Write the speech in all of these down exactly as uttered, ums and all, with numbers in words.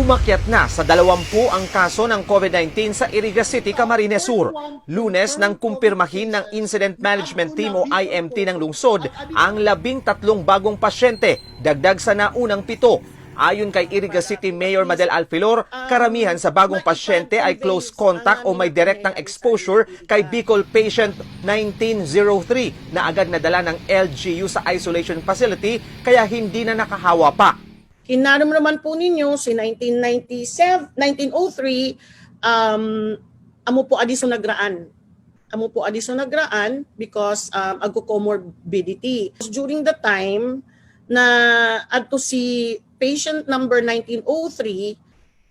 Umakyat na sa dalawampu ang kaso ng COVID nineteen sa Iriga City, Camarines Sur. Lunes nang kumpirmahin ng Incident Management Team o I M T ng lungsod ang labing tatlong bagong pasyente, dagdag sa naunang pito. Ayon kay Iriga City Mayor Madel Alfilor, karamihan sa bagong pasyente ay close contact o may direktang exposure kay Bicol patient nineteen zero three na agad nadala ng L G U sa isolation facility, kaya hindi na nakahawa pa. Kinaramdaman po ninyo si nineteen ninety-seven, nineteen oh three, um, amo po adi so nagraan. Amo po adi so nagraan because um, agko comorbidity. During the time na adto si patient number nineteen oh three,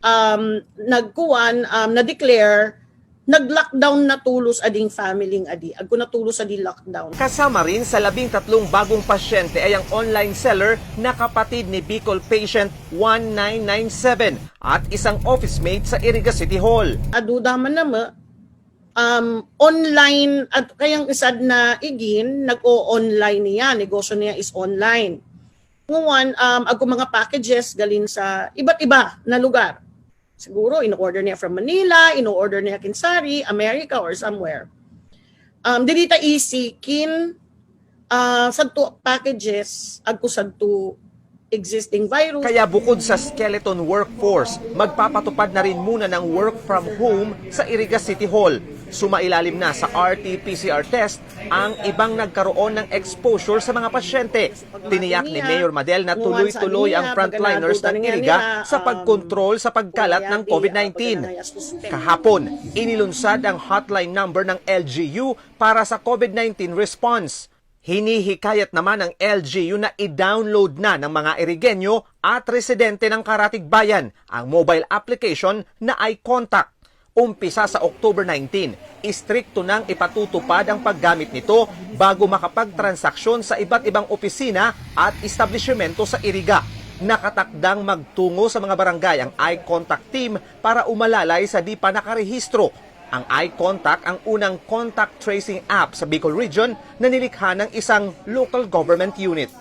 um, nagkuan, um, na-declare, nag-lockdown na tolos ading family adi. Agko na tolos adi lockdown. Kasama rin sa labing tatlong bagong pasyente ay ang online seller na kapatid ni Bicol patient one nine nine seven at isang office mate sa Iriga City Hall. Aduda man na mo, um, online, at kayang isad na igin, nag-o-online niya, negosyo niya is online. Nguan, um, agko mga packages galing sa iba't iba na lugar. Siguro, in-order niya from Manila, in-order niya Kinsari, America, or somewhere. Um, diri ta easy, kin, uh, sadto packages, agko sadto existing virus. Kaya bukod sa skeleton workforce, magpapatupad na rin muna ng work from home sa Iriga City Hall. Sumailalim na sa R T P C R test ang ibang nagkaroon ng exposure sa mga pasyente. Tiniyak ni Mayor Madel na tuloy-tuloy ang frontliners ng Iriga sa pagkontrol sa pagkalat ng COVID nineteen. Kahapon, inilunsad ang hotline number ng L G U para sa COVID nineteen response. Hinihikayat naman ang L G U na i-download na ng mga Irigenyo at residente ng Karatigbayan ang mobile application na iContact. Umpisa sa October nineteen, istrikto nang ipatutupad ang paggamit nito bago makapagtransaksyon sa iba't ibang opisina at establisimento sa Iriga. Nakatakdang magtungo sa mga barangay ang iContact team para umalalay sa di pa nakarehistro. Ang iContact ang unang contact tracing app sa Bicol Region na nilikha ng isang local government unit.